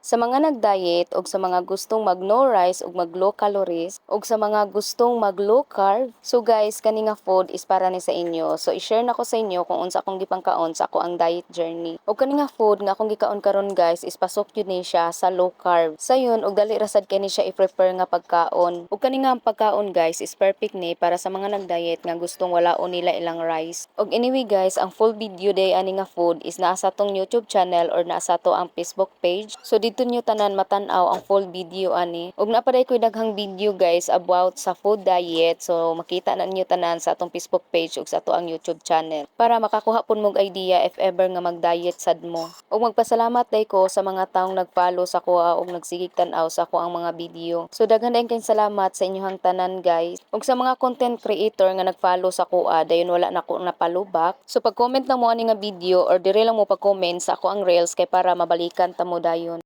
Sa mga nag-diet og sa mga gustong mag no rice ug mag low calories ug sa mga gustong mag low carb. So guys, kani nga food is para ni sa inyo. So i-share nako sa inyo kung unsa akong gipangkaon sa akoang diet journey. Ug kani nga food nga akong gikaon karon, guys, is pasok jud ni siya sa low carb. Sayon og dali ra sad kay ni siya i-prepare nga pagkaon. Ug kani nga pagkaon, guys, is perfect ni para sa mga nag-diet nga gustong walaon nila ilang rice. Og anyway guys, ang full video diay ani nga food is naa sa atong YouTube channel or naa sa atoang Facebook page. So didto niyo tanan matan-aw ang full video ani. Ug naa pa diay koy daghang video, guys, about sa food diet. So makita na ninyo tanan sa atong Facebook page ug sa atoang YouTube channel para makakuha pud mog idea if ever nga mag-diet sad mo. Ug magpasalamat diay ko sa mga taong nag-follow sa akoa ug nagsigig tan-aw sa akoang mga video. So daghan diay kayong salamat sa inyohang tanan, guys. Ug sa mga content creator nga nag-follow sa akoa, dayon wala nako na-follow back. So pag-comment lang mo ani nga video or dire lang mo pag-comment sa akoang reels kay para mabalikan ta mo dayon.